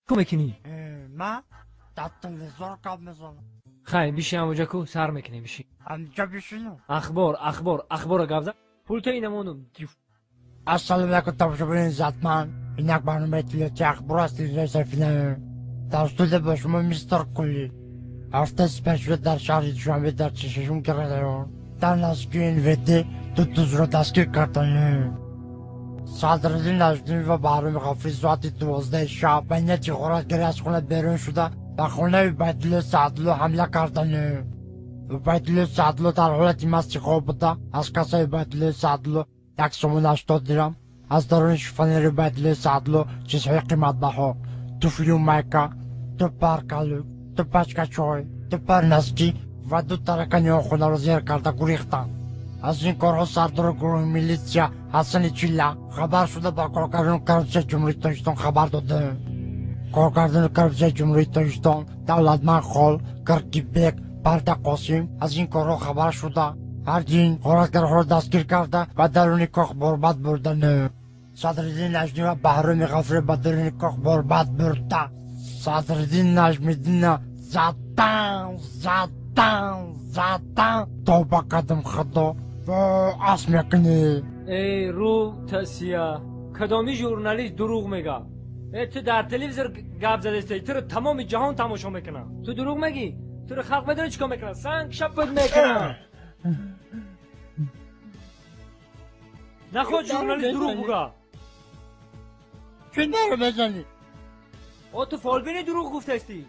Ку мекунӣ? Ма дар телевизор гап мезанам. Хай, биши ҳамоҷа, ку сар мекунем, биши. Ҳамҷа бишинам? Ахбор, ахбор, ахбора гап зан, пулта инамону. Ассалому алайкум, тамошобинони иззатманд. Инак барномаи иттилоотии «Ахбор» аз телевизиони Сафина. Дар студия бо шумо мистер Кулли. Ҳафтаи сипаришуда дар шаҳри Душанбе, дар 46-ум микрорайон, дар наздикии НВД ду дузро дастгир карданд. Садриддин Наҷмиддин ва Баҳроми Ғафурӣ соати 12-и шаб ба нияти ғоратгарӣ аз хона берун шуда, ба хонаи Убайдулло Саъдулло ҳамла карданд. Убайдулло Саъдулло дар ҳолати масти хоб буда, аз кассаи Убайдулло Саъдулло 1 сомон 80 дирам, аз даруни шифонери Убайдулло Саъдулло чизҳои қиматбаҳо: туфлию майка, ду пар калук, ду пачка чой, ду пар носки ва ду таракани он хонаро зер карда гурехтанд. Аз ин корҳо сардори гурӯҳи милитсия Ҳасани Чилла хабар шуда, ба коргардони коррупсияи Ҷумҳурии Тоҷикистон хабар доданд. Коргардони коррупсияи Ҷумҳурии Тоҷикистон Давлатманд Хол, Киркибек, Парда Қосим аз ин корҳо хабар шуда, ҳардин ғоратгарҳоро дастгир карда, ба даруни кох борбад бурданд. Садриддин Наҷмӣ ва Баҳроми Ғафурӣ ба даруни кох борбад бурда, Садриддин Наҷмиддинна задан, задан, задан. Тавба кардам, Худо, ас мекунӣ. Эй, рӯ тасия, кадоми журналист дурӯғ мега? Э, ту дар телевизор гап задестай, туро тамоми ҷаҳон тамошо мекунад, ту дурӯғ мегӣ? Туро халқ медонӣ чӣ кор мекунад? Санг шаппат мекунад. Наход журналист дурӯғ буга. Чӣ наро мезанӣ? О, ту фолбини, дурӯғ гуфтастӣ.